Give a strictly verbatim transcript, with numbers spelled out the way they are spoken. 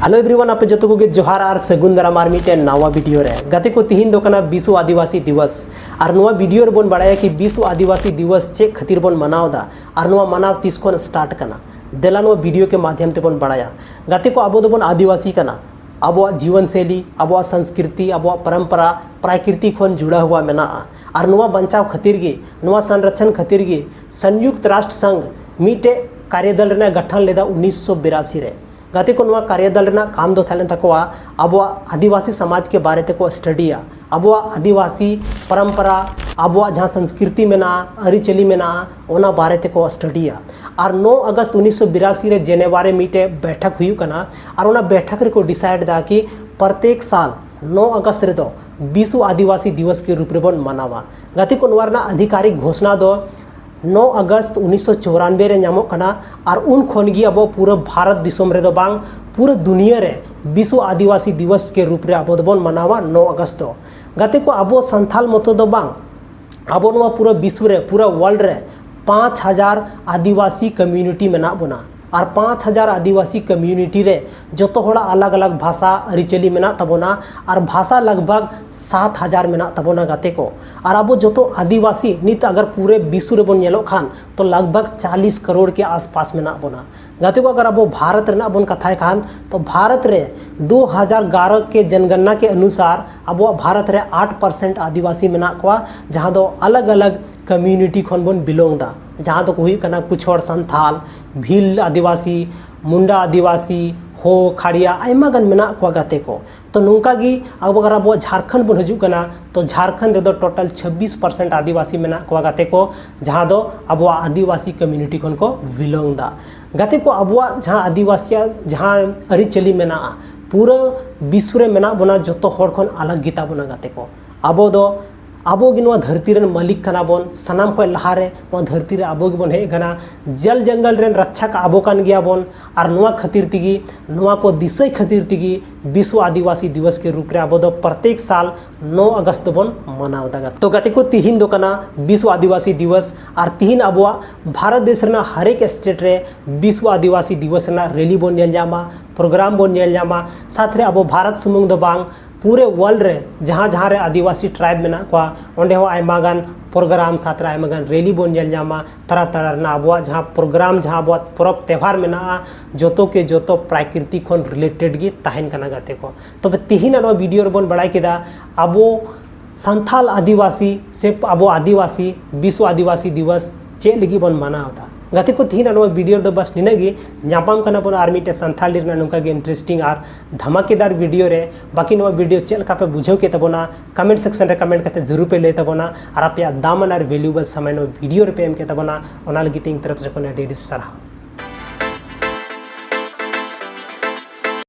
Hello everyone, ᱟᱯᱮ ᱡᱚᱛᱚ ᱠᱚᱜᱮ ᱡᱚᱦᱟᱨ ᱟᱨ ᱥᱟᱹᱜᱩᱱ ᱫᱟᱨᱟᱢ ᱟᱨ ᱢᱤᱫᱴᱮᱱ ᱱᱟᱣᱟ ᱵᱷᱤᱰᱤᱭᱳ ᱨᱮ᱾ ᱜᱟᱛᱮ ᱠᱚ, ᱛᱤᱦᱤᱧ ᱫᱚ ᱠᱟᱱᱟ ᱵᱤᱥᱣ ᱟᱹᱫᱤᱵᱟᱹᱥᱤ ᱫᱤᱵᱚᱥ᱾ ᱟᱨ ᱱᱚᱣᱟ ᱵᱷᱤᱰᱤᱭᱳ ᱨᱮᱵᱚᱱ ᱵᱟᱲᱟᱭᱟ ᱠᱤ ᱵᱤᱥᱣ ᱟᱹᱫᱤᱵᱟᱹᱥᱤ ᱫᱤᱵᱚᱥ ᱪᱮᱫ ᱠᱷᱟᱹᱛᱤᱨ ᱵᱚᱱ ᱢᱟᱱᱟᱣ ᱮᱫᱟ ᱟᱨ ᱱᱚᱣᱟ ᱢᱟᱱᱟᱣ ᱛᱤᱥ ᱠᱷᱚᱱ ᱥᱴᱟᱨᱴ ᱠᱟᱱᱟ᱾ ᱫᱮᱞᱟ ᱱᱚᱣᱟ ᱵᱷᱤᱰᱤᱭᱳ ᱠᱮ ᱢᱟᱫᱷᱭᱚᱢ ᱛᱮᱵᱚᱱ ᱵᱟᱲᱟᱭᱟ᱾ ᱜᱟᱛᱮ ᱠᱚ, ᱟᱵᱚ ᱫᱚᱵᱚᱱ ᱟᱹᱫᱤᱵᱟᱹᱥᱤ ᱠᱟᱱᱟ᱾ ᱟᱵᱚᱣᱟᱜ ᱡᱤᱵᱚᱱ ᱥᱮᱭᱞᱤ, ᱟᱵᱚᱣᱟᱜ ᱥᱚᱝᱥᱠᱨᱤᱛᱤ, ᱟᱵᱚᱣᱟᱜ ᱯᱚᱨᱚᱢᱯᱚᱨᱟ ᱯᱨᱟᱠᱨᱤᱛᱤ ᱠᱷᱚᱱ ᱡᱩᱲᱟᱣ ᱦᱩᱣᱟ ᱢᱮᱱᱟᱜᱼᱟ᱾ ᱟᱨ ᱱᱚᱣᱟ ᱵᱟᱧᱪᱟᱣ ᱠᱷᱟᱹᱛᱤᱨ ᱜᱮ, ᱱᱚᱣᱟ ᱥᱚᱝᱨᱚᱠᱷᱚᱱ ᱠᱷᱟᱹᱛᱤᱨ ᱜᱮ ᱥᱚᱝᱭᱩᱠᱛ ᱨᱟᱥᱴᱨ ᱥᱚᱝᱜᱷ ᱢᱤᱫᱴᱮᱡ ᱠᱟᱨᱭᱚᱫᱚᱞ ᱨᱮᱱᱟᱜ ᱜᱚᱴᱷᱚᱱ ᱞᱮᱫᱟ ᱩᱱᱤᱥᱥᱚ ᱵᱤᱨᱟᱥᱤ ᱨᱮ᱾ ᱜᱟᱛᱮ ᱠᱚ, ᱱᱚᱣᱟ ᱠᱟᱨᱭᱚᱫᱚᱞ ᱨᱮᱱᱟᱜ ᱠᱟᱢ ᱫᱚ ᱛᱟᱦᱮᱸ ᱞᱮᱱ ᱛᱟᱠᱚᱣᱟ ᱟᱵᱚᱣᱟᱜ ᱟᱹᱫᱤᱵᱟᱹᱥᱤ ᱥᱚᱢᱟᱡᱽ ᱠᱮ ᱵᱟᱨᱮ ᱛᱮᱠᱚ ᱥᱴᱟᱰᱤᱭᱟ, ᱟᱵᱚᱣᱟᱜ ᱟᱹᱫᱤᱵᱟᱹᱥᱤ ᱯᱚᱨᱚᱢᱯᱚᱨᱟ, ᱟᱵᱚᱣᱟᱜ ᱡᱟᱦᱟᱸ ᱥᱚᱝᱥᱠᱨᱤᱛᱤ ᱢᱮᱱᱟᱜᱼᱟ, ᱟᱹᱨᱤᱪᱟᱹᱞᱤ ᱢᱮᱱᱟᱜᱼᱟ, ᱚᱱᱟ ᱵᱟᱨᱮ ᱛᱮᱠᱚ ᱥᱴᱟᱰᱤᱭᱟ᱾ ᱟᱨ ᱱᱚ ᱟᱜᱚᱥᱴ ᱩᱱᱤᱥᱥᱚ ᱵᱤᱨᱟᱥᱤ ᱨᱮ ᱡᱮᱱᱮᱵᱟ ᱨᱮ ᱢᱤᱫᱴᱮᱡ ᱵᱮᱴᱷᱚᱠ ᱦᱩᱭᱩᱜ ᱠᱟᱱᱟ᱾ ᱟᱨ ᱚᱱᱟ ᱵᱮᱴᱷᱚᱠ ᱨᱮᱠᱚ ᱰᱤᱥᱟᱭᱤᱰ ᱮᱫᱟ ᱠᱤ ᱯᱨᱚᱛᱮᱠ ᱥᱟᱞ ᱱᱚ ᱟᱜᱚᱥᱴ ᱨᱮᱫᱚ ᱵᱤᱥᱣ ᱟᱹᱫᱤᱵᱟᱹᱥᱤ ᱫᱤᱵᱚᱥ ᱠᱮ ᱨᱩᱯ ᱨᱮᱵᱚᱱ ᱢᱟᱱᱟᱣᱟ᱾ ᱜᱟᱛᱮ ᱠᱚ, ᱱᱚᱣᱟ ᱨᱮᱱᱟᱜ ᱟᱫᱷᱤᱠᱟᱨᱤᱠ ᱜᱷᱳᱥᱱᱟ ᱫᱚ ᱱᱚ ᱟᱜᱚᱥᱴ ᱩᱱᱤᱥᱥᱚ ᱪᱚᱣᱨᱟᱱᱵᱮ ᱨᱮ ᱧᱟᱢᱚᱜ ᱠᱟᱱᱟ᱾ ᱟᱨ ᱩᱱ ᱠᱷᱚᱱ ᱜᱮ ᱟᱵᱚ ᱯᱩᱨᱟᱹ ᱵᱷᱟᱨᱚᱛ ᱫᱤᱥᱚᱢ ᱨᱮᱫᱚ ᱵᱟᱝ, ᱯᱩᱨᱟᱹ ᱫᱩᱱᱤᱭᱟᱹ ᱨᱮ ᱵᱤᱥᱣ ᱟᱹᱫᱤᱵᱟᱹᱥᱤ ᱫᱤᱵᱚᱥ ᱠᱮ ᱨᱩᱯ ᱨᱮ ᱟᱵᱚ ᱫᱚᱵᱚᱱ ᱢᱟᱱᱟᱣᱟ ᱱᱚ ᱟᱜᱚᱥᱴ ᱫᱚ᱾ ᱜᱟᱛᱮ ᱠᱚ, ᱟᱵᱚ ᱥᱟᱱᱛᱟᱞ ᱢᱚᱛᱚ ᱫᱚ ᱵᱟᱝ, ᱟᱵᱚ ᱱᱚᱣᱟ ᱯᱩᱨᱟᱹ ᱵᱤᱥᱣ ᱨᱮ, ᱯᱩᱨᱟᱹ ᱣᱟᱨᱞᱰ ᱨᱮ ᱯᱟᱸᱪ ᱦᱟᱡᱟᱨ ᱟᱹᱫᱤᱵᱟᱹᱥᱤ ᱠᱚᱢᱭᱩᱱᱤᱴᱤ ᱢᱮᱱᱟᱜ ᱵᱚᱱᱟ᱾ ᱟᱨ ᱯᱟᱸᱪ ᱦᱟᱡᱟᱨ ᱟᱹᱫᱤᱵᱟᱹᱥᱤ ᱠᱚᱢᱭᱩᱱᱤᱴᱤ ᱨᱮ ᱡᱚᱛᱚ ᱦᱚᱲᱟᱜ ᱟᱞᱟᱜᱽ ᱟᱞᱟᱜᱽ ᱵᱷᱟᱥᱟ, ᱟᱹᱨᱤᱪᱟᱹᱞᱤ ᱢᱮᱱᱟᱜ ᱛᱟᱵᱚᱱᱟ᱾ ᱟᱨ ᱵᱷᱟᱥᱟ ᱞᱟᱜᱽ ᱵᱷᱟᱜᱽ ᱥᱟᱛ ᱦᱟᱡᱟᱨ ᱢᱮᱱᱟᱜ ᱛᱟᱵᱚᱱᱟ ᱜᱟᱛᱮ ᱠᱚ᱾ ᱟᱨ ᱟᱵᱚ ᱡᱚᱛᱚ ᱟᱹᱫᱤᱵᱟᱹᱥᱤ ᱱᱤᱛ ᱟᱜᱟᱨ ᱯᱩᱨᱟᱹ ᱵᱤᱥᱣ ᱨᱮᱵᱚᱱ ᱧᱮᱞᱚᱜ ᱠᱷᱟᱱ, ᱛᱚ ᱞᱟᱜᱽ ᱵᱷᱟᱜᱽ ᱪᱟᱞᱤᱥ ᱠᱟᱨᱳᱲ ᱠᱮ ᱟᱥᱯᱟᱥ ᱢᱮᱱᱟᱜ ᱵᱚᱱᱟ᱾ ᱜᱟᱛᱮ ᱠᱚ, ᱟᱜᱟᱨ ᱟᱵᱚ ᱵᱷᱟᱨᱚᱛ ᱨᱮᱱᱟᱜ ᱵᱚᱱ ᱠᱟᱛᱷᱟᱭ ᱠᱷᱟᱱ, ᱛᱚ ᱵᱷᱟᱨᱚᱛ ᱨᱮ ᱫᱩ ᱦᱟᱡᱟᱨ ᱜᱟᱨᱚ ᱠᱮ ᱡᱚᱱᱜᱚᱱᱱᱟ ᱠᱮ ᱚᱱᱩᱥᱟᱨ ᱟᱵᱚᱣᱟᱜ ᱵᱷᱟᱨᱚᱛ ᱨᱮ ᱟᱴ ᱯᱟᱨᱥᱮᱱᱴ ᱟᱹᱫᱤᱵᱟᱹᱥᱤ ᱢᱮᱱᱟᱜ ᱠᱚᱣᱟ, ᱡᱟᱦᱟᱸ ᱫᱚ ᱟᱞᱟᱜᱽ ᱟᱞᱟᱜᱽ ᱠᱚᱢᱭᱩᱱᱤᱴᱤ ᱠᱷᱚᱱ ᱵᱚᱱ ᱵᱤᱞᱚᱝ ᱫᱟ, ᱡᱟᱦᱟᱸ ᱫᱚᱠᱚ ᱦᱩᱭᱩᱜ ᱠᱟᱱᱟ ᱠᱩᱪ ᱦᱚᱲ ᱥᱟᱱᱛᱷᱟᱞ, ᱵᱷᱤᱞ ᱟᱹᱫᱤᱵᱟᱹᱥᱤ, ᱢᱩᱱᱰᱟ ᱟᱹᱫᱤᱵᱟᱹᱥᱤ, ᱦᱳ, ᱠᱷᱟᱲᱤᱭᱟ, ᱟᱭᱢᱟ ᱜᱟᱱ ᱢᱮᱱᱟᱜ ᱠᱚᱣᱟ ᱜᱟᱛᱮ ᱠᱚ᱾ ᱛᱚ ᱱᱚᱝᱠᱟ ᱜᱮ ᱟᱵᱚ ᱟᱜᱟᱨ ᱟᱵᱚᱣᱟᱜ ᱡᱷᱟᱲᱠᱷᱚᱸᱰ ᱵᱚᱱ ᱦᱤᱡᱩᱜ ᱠᱟᱱᱟ, ᱛᱚ ᱡᱷᱟᱲᱠᱷᱚᱸᱰ ᱨᱮᱫᱚ ᱴᱳᱴᱟᱞ ᱪᱷᱟᱵᱵᱤᱥ ᱯᱟᱨᱥᱮᱱᱴ ᱟᱹᱫᱤᱵᱟᱹᱥᱤ ᱢᱮᱱᱟᱜ ᱠᱚᱣᱟ ᱜᱟᱛᱮ ᱠᱚ, ᱡᱟᱦᱟᱸ ᱫᱚ ᱟᱵᱚᱣᱟᱜ ᱟᱹᱫᱤᱵᱟᱹᱥᱤ ᱠᱚᱢᱭᱩᱱᱤᱴᱤ ᱠᱷᱚᱱ ᱠᱚ ᱵᱤᱞᱚᱝ ᱫᱟ᱾ ᱜᱟᱛᱮ ᱠᱚ, ᱟᱵᱚᱣᱟᱜ ᱡᱟᱦᱟᱸ ᱟᱹᱫᱤᱵᱟᱹᱥᱤᱭᱟᱜ ᱡᱟᱦᱟᱸ ᱟᱹᱨᱤᱪᱟᱹᱞᱤ ᱢᱮᱱᱟᱜᱼᱟ, ᱯᱩᱨᱟᱹ ᱵᱤᱥᱣ ᱨᱮ ᱢᱮᱱᱟᱜ ᱵᱚᱱᱟ, ᱡᱚᱛᱚ ᱦᱚᱲ ᱠᱷᱚᱱ ᱟᱞᱟᱜᱽ ᱜᱮᱛᱟ ᱵᱚᱱᱟ ᱜᱟᱛᱮ ᱠᱚ᱾ ᱟᱵᱚ ᱫᱚ, ᱟᱵᱚ ᱜᱮ ᱱᱚᱣᱟ ᱫᱷᱟᱹᱨᱛᱤ ᱨᱮᱱ ᱢᱟᱹᱞᱤᱠ ᱠᱟᱱᱟ ᱵᱚᱱ᱾ ᱥᱟᱱᱟᱢ ᱠᱷᱚᱱ ᱞᱟᱦᱟ ᱨᱮ ᱱᱚᱣᱟ ᱫᱷᱟᱹᱨᱛᱤ ᱨᱮ ᱟᱵᱚ ᱜᱮᱵᱚᱱ ᱦᱮᱡ ᱟᱠᱟᱱᱟ᱾ ᱡᱚᱞ ᱡᱚᱝᱜᱚᱞ ᱨᱮᱱ ᱨᱟᱠᱪᱷᱟᱠ ᱟᱵᱚ ᱠᱟᱱ ᱜᱮᱭᱟ ᱵᱚᱱ᱾ ᱟᱨ ᱱᱚᱣᱟ ᱠᱷᱟᱹᱛᱤᱨ ᱛᱮᱜᱮ, ᱱᱚᱣᱟ ᱠᱚ ᱫᱤᱥᱟᱹᱭ ᱠᱷᱟᱹᱛᱤᱨ ᱛᱮᱜᱮ ᱵᱤᱥᱣ ᱟᱹᱫᱤᱵᱟᱹᱥᱤ ᱫᱤᱵᱚᱥ ᱠᱮ ᱨᱩᱯ ᱨᱮ ᱟᱵᱚ ᱫᱚ ᱯᱨᱚᱛᱮᱠ ᱥᱟᱞ ᱱᱚ ᱟᱜᱚᱥᱴ ᱫᱚᱵᱚᱱ ᱢᱟᱱᱟᱣ ᱮᱫᱟ᱾ ᱛᱚ ᱜᱟᱛᱮ ᱠᱚ, ᱛᱤᱦᱤᱧ ᱫᱚ ᱠᱟᱱᱟ ᱵᱤᱥᱣ ᱟᱹᱫᱤᱵᱟᱹᱥᱤ ᱫᱤᱵᱚᱥ᱾ ᱟᱨ ᱛᱤᱦᱤᱧ ᱟᱵᱚᱣᱟᱜ ᱵᱷᱟᱨᱚᱛ ᱫᱮᱥ ᱨᱮᱱᱟᱜ ᱦᱟᱨᱮᱠ ᱥᱴᱮᱴ ᱨᱮ ᱵᱤᱥᱣ ᱟᱹᱫᱤᱵᱟᱹᱥᱤ ᱫᱤᱵᱚᱥ ᱨᱮᱱᱟᱜ ᱨᱮᱞᱤ ᱵᱚᱱ ᱧᱮᱞ ᱧᱟᱢᱟ, ᱯᱨᱳᱜᱨᱟᱢ ᱵᱚᱱ ᱧᱮᱞ ᱧᱟᱢᱟ᱾ ᱥᱟᱛ ᱨᱮ ᱟᱵᱚ ᱵᱷᱟᱨᱚᱛ ᱥᱩᱢᱩᱝ ᱫᱚ ᱵᱟᱝ, ᱯᱩᱨᱟᱹ ᱣᱟᱨᱞᱰ ᱨᱮ ᱡᱟᱦᱟᱸ ᱡᱟᱦᱟᱸ ᱨᱮ ᱟᱹᱫᱤᱵᱟᱹᱥᱤ ᱴᱨᱟᱭᱤᱵᱽ ᱢᱮᱱᱟᱜ ᱠᱚᱣᱟ, ᱚᱸᱰᱮ ᱦᱚᱸ ᱟᱭᱢᱟ ᱜᱟᱱ ᱯᱨᱳᱜᱨᱟᱢ, ᱥᱟᱛ ᱨᱮ ᱟᱭᱢᱟ ᱜᱟᱱ ᱨᱮᱞᱤ ᱵᱚᱱ ᱧᱮᱞ ᱧᱟᱢᱟ᱾ ᱛᱟᱨᱟ ᱛᱟᱨᱟ ᱨᱮᱱᱟᱜ ᱟᱵᱚᱣᱟᱜ ᱡᱟᱦᱟᱸ ᱯᱨᱳᱜᱨᱟᱢ, ᱡᱟᱦᱟᱸ ᱟᱵᱚᱣᱟᱜ ᱯᱚᱨᱚᱵᱽ ᱛᱮᱣᱦᱟᱨ ᱢᱮᱱᱟᱜᱼᱟ, ᱡᱚᱛᱚ ᱠᱮ ᱡᱚᱛᱚ ᱯᱨᱟᱠᱨᱤᱛᱤ ᱠᱷᱚᱱ ᱨᱤᱞᱮᱴᱮᱰ ᱜᱮ ᱛᱟᱦᱮᱱ ᱠᱟᱱᱟ ᱜᱟᱛᱮ ᱠᱚ᱾ ᱛᱚᱵᱮ ᱛᱤᱦᱤᱧᱟᱜ ᱱᱚᱣᱟ ᱵᱷᱤᱰᱤᱭᱳ ᱨᱮᱵᱚᱱ ᱵᱟᱲᱟᱭ ᱠᱮᱫᱟ ᱟᱵᱚ ᱥᱟᱱᱛᱟᱞ ᱟᱹᱫᱤᱵᱟᱹᱥᱤ ᱥᱮ ᱟᱵᱚ ᱟᱹᱫᱤᱵᱟᱹᱥᱤ ᱵᱤᱥᱣᱚ ᱟᱹᱫᱤᱵᱟᱹᱥᱤ ᱫᱤᱵᱚᱥ ᱪᱮᱫ ᱞᱟᱹᱜᱤᱫ ᱵᱚᱱ ᱢᱟᱱᱟᱣ ᱮᱫᱟ᱾ ᱜᱟᱛᱮ ᱠᱚ, ᱛᱤᱦᱤᱧᱟᱜ ᱱᱚᱣᱟ ᱵᱷᱤᱰᱤᱭᱳ ᱨᱮᱫᱚ ᱵᱟᱥ ᱱᱤᱱᱟᱹᱜ ᱜᱮ᱾ ᱧᱟᱯᱟᱢ ᱠᱟᱱᱟ ᱵᱚᱱ ᱟᱨ ᱢᱤᱫᱴᱮᱱ ᱥᱟᱱᱛᱟᱞᱤ ᱨᱮᱱᱟᱜ ᱱᱚᱝᱠᱟ ᱜᱮ ᱤᱱᱴᱟᱨᱮᱥᱴᱤᱝ ᱟᱨ ᱫᱷᱟᱢᱟᱠᱮᱫᱟᱨ ᱵᱷᱤᱰᱤᱭᱳ ᱨᱮ᱾ ᱵᱟᱹᱠᱤ ᱱᱚᱣᱟ ᱵᱷᱤᱰᱤᱭᱳ ᱪᱮᱫ ᱞᱮᱠᱟ ᱯᱮ ᱵᱩᱡᱷᱟᱹᱣ ᱠᱮᱫ ᱛᱟᱵᱚᱱᱟ, ᱠᱚᱢᱮᱱᱴ ᱥᱮᱠᱥᱚᱱ ᱨᱮ ᱠᱚᱢᱮᱱᱴ ᱠᱟᱛᱮ ᱡᱟᱹᱨᱩᱲ ᱯᱮ ᱞᱟᱹᱭ ᱛᱟᱵᱚᱱᱟ᱾ ᱟᱨ ᱟᱯᱮᱭᱟᱜ ᱫᱟᱢᱟᱱ ᱟᱨ ᱵᱷᱮᱞᱩᱭᱮᱵᱚᱞ ᱥᱚᱢᱚᱭ ᱱᱚᱣᱟ ᱵᱷᱤᱰᱤᱭᱳ ᱨᱮᱯᱮ ᱮᱢ ᱠᱮᱫ ᱛᱟᱵᱚᱱᱟ, ᱚᱱᱟ ᱞᱟᱹᱜᱤᱫ ᱛᱮ ᱤᱧ ᱛᱚᱨᱚᱯ ᱥᱮᱫ ᱠᱷᱚᱱ ᱟᱹᱰᱤ ᱟᱹᱰᱤ ᱥᱟᱨᱦᱟᱣ᱾